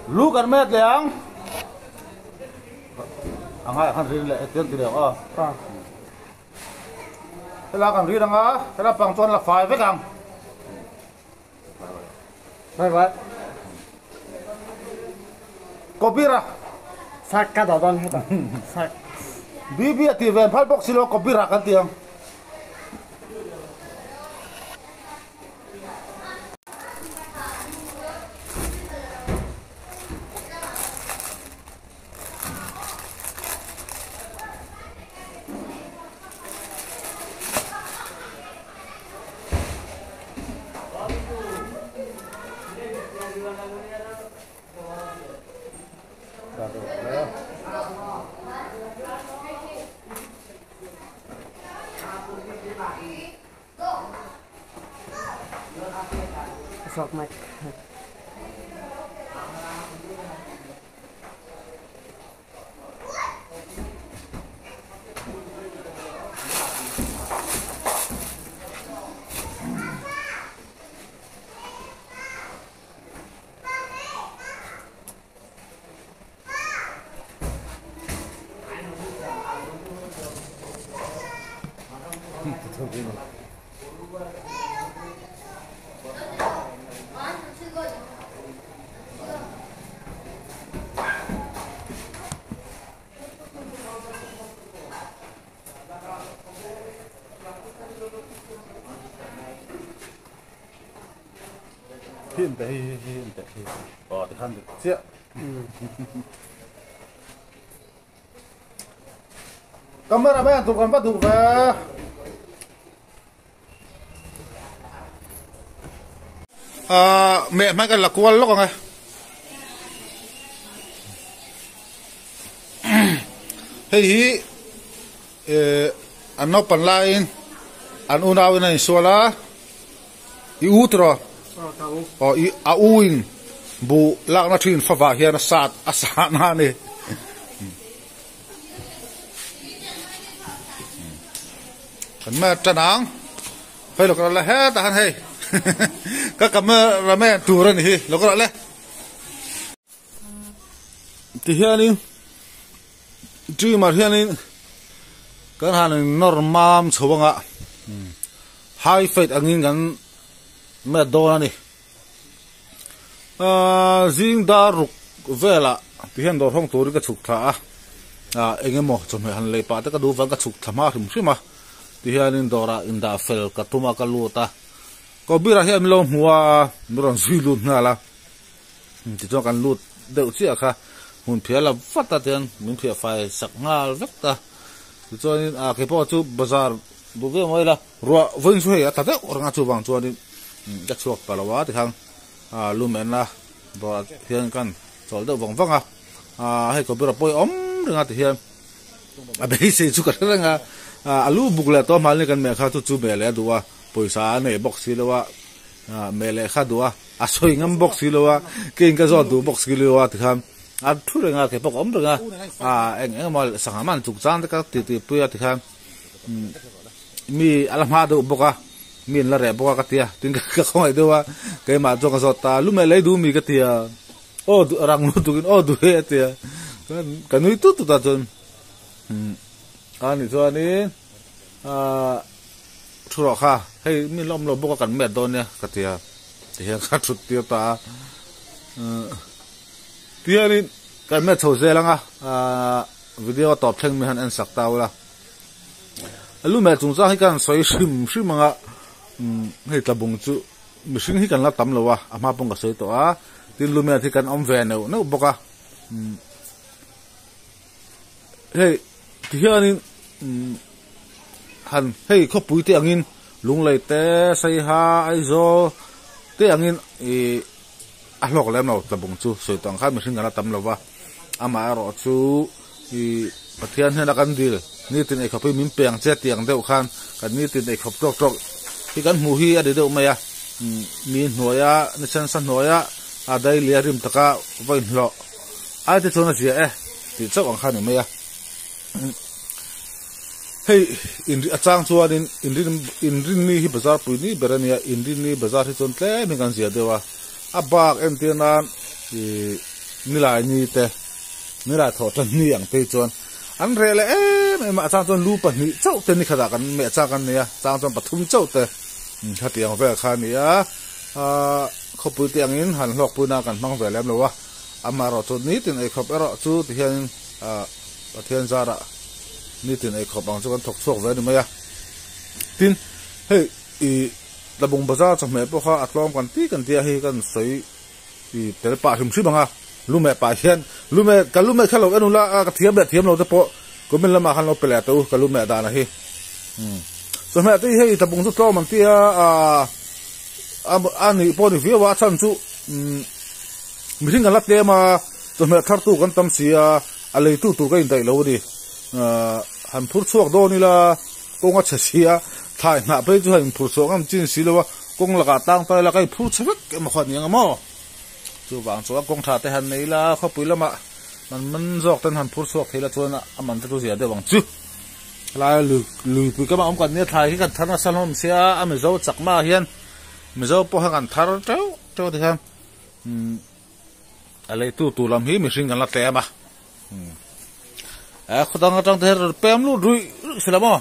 Lu kan met leh ang. A ngaiah khan rin leh hetiang ti leh ang aw. Helai kan rin ang a, helai pang chuan la fai vek ang. Vai vai. Kobira. Sak ka dah dawn hetah. Sak. BB a tih ve phal bawk si lo Kobira kan ti ang. Sok mic. Hi an teh hi hi hi an teh hi aw tikhan dik chiah. Camera man tur kan va duh ve. Ah meh hmai kan la kual lawk ang e. Hei hi eh an naupan laiin an unauin an insual a i u tiraw aw i a u in buh lakna thin favah hian a sat a sahna a ni. Kan ma tan ang hei lo ka la hetah khan hei ka camera man tur a ni hi lo ka le tihianin trimmer hianin kan han nawr mam chho anga high fate angin kan met dawn a ni ahh zing dar ruk velah tihian dawr hawng turin ka chhuk thla a ah eng emaw chawhmeh han lei pah te ka duh vang ka chhuk thla hma hrim hrim a tihianin dawrah indah fel ka tum a ka lut a kawbirah hian min lo hmu a min rawn zui lut nghal a tichuan kan lut deuh chiah kha hmun phiah la vat a tihian min phiah fai sak nghal vek ta tichuanin ah keipawh chu bazar duh viau mai la ruah vawiin chu hei a tla deuh reng a chuvang chuanin ka chhuak ta lo a tikhan ah lumen a dawrah hian kan chawl deuh vang vang a ah hei computer pawh hi a awm reng a tihian a beisei chu ka hre reng a ah a lu buk leh tawh hmanni kan meh kha chu chu meh leh a duh a pawisa a nei bawk si lo a ah meh leh kha duh a a sawi ngam bawk si lo a keiin ka zawt duh bawk si lo a tikhan a thu reng a keipawh ka awm reng a ah eng eng emaw sangha man chung chang te ka ti ti pui a tikhan mi a la hma deuh bawk a mi an la reh bawk a ka ti a tin ka khawngaih deuh a keimah chuan ka zawt ta lu meh lei duh mi ka ti a aw duh rang lutuk in aw duh e a ti a ka nui tut tut a chuan a ni chuanin ahh thu rawh kha hei mi la awm lo bawk a kan met dawn nia ka ti a tihian ka thut tir ta a tihianin kan met chho zel ang a ahh video a tawp thleng mi han en sak ta ula lu meh chungchang hi ka han sawi hrim hrim ang a hei tlabung chu mihring hi kan la tam lo a a hma pawh ka sawi tawh a tin lu meh hi kan awm ve neuh neuh bawk a hei tihianin han hei khawpui te angin lunglei te saiha aizawl te angin ih a hlawk lem lo tlabung chu sawi tawh ang khan mihring kan la tam lo va amaherawh chu ih Pathian hnena kan dil nitin eikhawp hi min pe ang che tih ang deuh khan kan nitin eikhawp tawk tawk hi kan hmuh hi a ni deuh mai a mi hnuaia ni sensa hnuaia a daily a rim taka va inhlawh ai te chuan a zia e tih chauh ang kha a ni mai a hei inri a chang chuanin inrin inrinni hi bazar pui ni ber a nia inrinni bazar hi chuan tlem hi kan zia deuh a a bak entir nan ih. Nilai ni te nilai thawh tan ni ang phei chuan an reh leh em em a a chang chuan lu pahnih chauh te ni khatah kan meh chak an nei a chang chuan pathum chauh te hetiang vel kha a ni a ahh khawpui te angin han hlawkpui na kan hmang ve lem lo a amaherawh chu nitin eikhawp erawh chu ti hianin ahh Pathian zarah nitin eikhawp ang chu kan thawk chhuak ve a ni mai a tin hei ih Tlabung bazar chawhmeh pawh kha a tlawm kan ti kan tia hei kan sawi. I tel pah hrim hrim ang a, lume pah hian lume ka lume kha lo en ula a ka thiam leh thiam lo te pawh comment lamah khan lo pe leh teh u ka lume dan a hi. Umm chawhmeh te hi hei tlabung chu tlawm an tia a a nih pawh a ni viau a a chhan chu umm mihring kan la tlem a chawhmeh thar tu kan tam si a a lei tu tur ka indaih lo a ni ahh han phur chhuak dawn ila kawng a chhe si a thlai hnah phei chu han inphur chhuah ngam chin si lo a. Kawng lakah tang ta ila ka i phur chhe vek emaw kha aniang a maw? Chuvang chuan kawng tha te han nei ila khawpui lamah man man zawk ten han phur chhuak thei la chuan a man te chu zia deuh ang chu. Helai lui luipui kama awm kan nia thlai hi kan thar nasa hlawm sia a Mizo chakma hian Mizo pawh kha kan thar teuh teuh ti khan umm a leitu tur lam hi mihring kan la tlem a umm eh khawdang atang te hian rawn pem lut ruih ruih si la maw?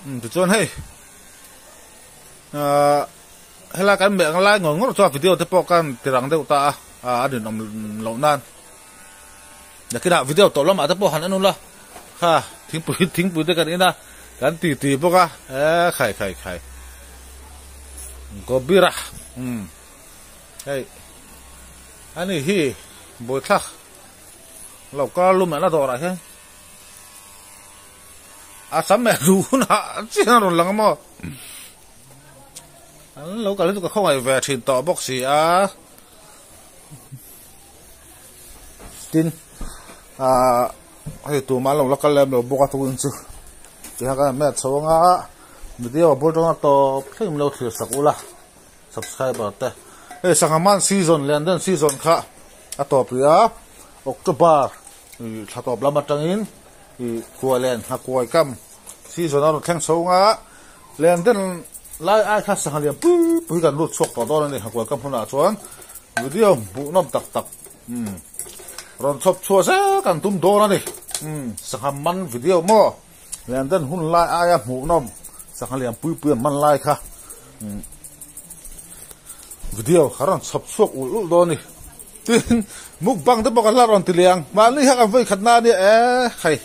Umm tichuan hei ahh helai kan meh ang lai ngawr ngawr chuan video te pawh khan ti rang deuh ta a a rinawm loh nan nakinah video tawh lamah te pawh han en ula kha thingpui thingpui te kan in a kan ti ti bawk a eh khai khai khai gobira umm hei ani hi buaithlak lo kar lumeh na dawrah hian. A sam leh duh hunah chian a rawn lang a maw? An lo kal hi chu ka khawngaih ve thin tawh bawk si a. Tin, ah hei tumah an lo la kal lem lo bawk a tukin chu tihian kan hmet chho anga video a bul tawng a tawp thleng min lo thlir sak ula subscriber te. Hei sangha man season leh an den season kha a tawp rih a October thla tawp lam atangin Ih kua len hna kuai kam season a rawn thleng chho nga len den lai ai kha sangha lian pui pui kan lut chhuak tawh dawn a ni hna kuai kam hunah chuan video hmuh nawm tak tak umm rawn chhawp chhuah zel kan tum dawn a ni umm sangha man video maw len den hun lai aia hmuh nawm sangha lian pui pui an man lai kha umm video kha rawn chhawp chhuak ulh ulh dawn a ni. Tin, mukbang te pawh kan la rawn ti leh ang. Mahni kha kan vawi khat na ania e khai.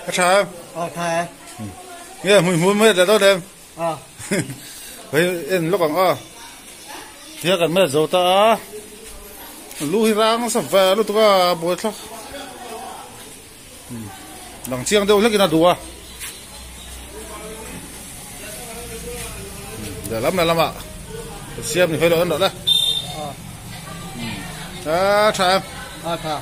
A tha em? Aw tha e. Nge hmui hmui mai la dawn em? Aw. Hei en lawk ang aw. Hia kan met zo ta a. Lu hi rang nasa ve lutuk a buai thlak. Lang chiang deuh hlekin a duh a. Lehlam lehlamah siam ni hawi lo en rawh le. A tha em? A tha.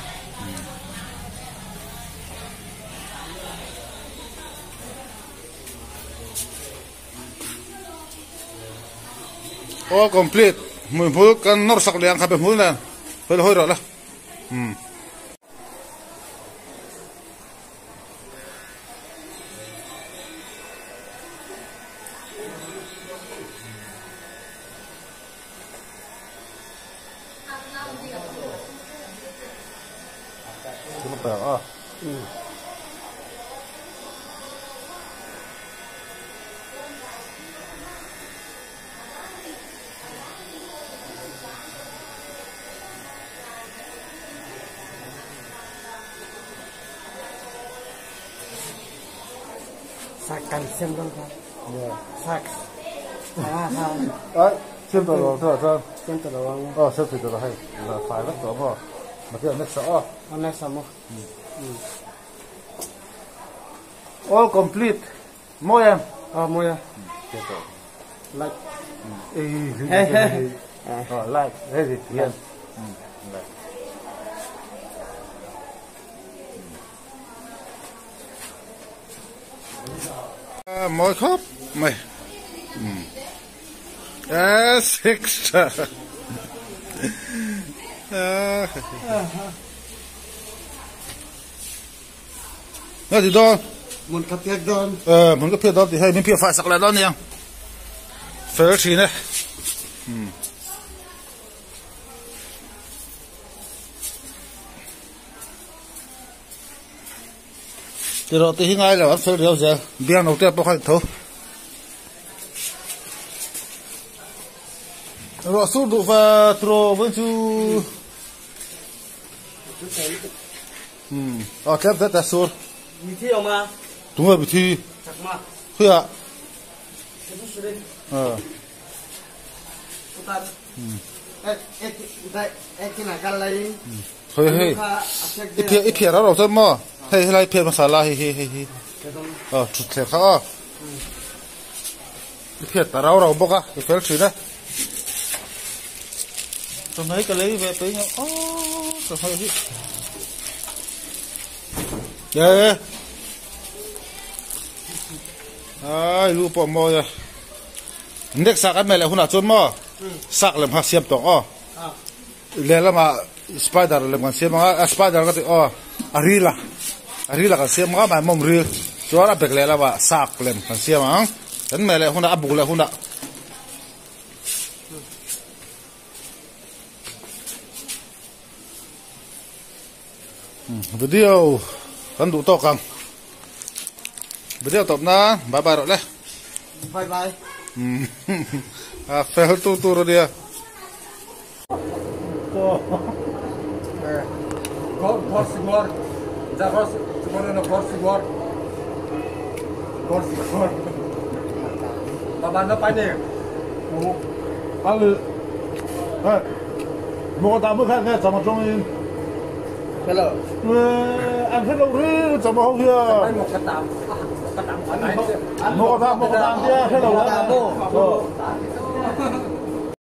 All complete. Hmuihmul kan nawr sak leh ang kha be hmul nen. Hawi la hawi rawh la. Umm. Sak kan siam dawn kha. Sak. Ai, siam tawh lo ang tunah chuan. Siam tawh lo ang. Aw, siam thei tawh lo hei. La fai vek tawh maw? Mahse next ah aw. Aw, next ah maw. All complete. Mawi em? Aw, mawi a. Siam tawh. Like. Ei, hei hei hei. Aw, like. Hei hei hian. Like. Mawi khawp mai. Six tha. Nga ti dawn. Mun ka phiat dawn. Mun ka phiat dawn tih hei min phiat fai sak leh dawn aniang. Fel thin e. Tiraw tih hi ngai lo an fel riau zel biang no te pawh kha in tho. Ruah sur duh va tiraw vawiin chu umm aw tlem zet a sur. Mithi awm a. Tunge mithi? Chakma. Khawiah? Aw. Hei hei i phiah i phiah rau rau chuan maw hei helai phiah hmasa la hei hei hei hi aw thuthleng kha aw i phiat ta rau rau bawk a i fel thin e chawhmeh ka lei ve peih ang aw chawhmeh hi e ai lu pawh a mawi a. Next ah kan meh leh hunah chuan maw sak lem kha siam tawh aw lehlamah spider lem kan siam anga spider ka tih aw a ril a a ril a kan siam anga mahni mawm ril chuan a bek lehlamah sak lem kan siam ang kan meh leh hunah a buk leh hunah. Video kan duh tawk ang video tawp nan bye bye rawh le bye bye a fel tu tur ania Hello. An hre lo ri chama ho hian. Mawk a tam tia hre lo.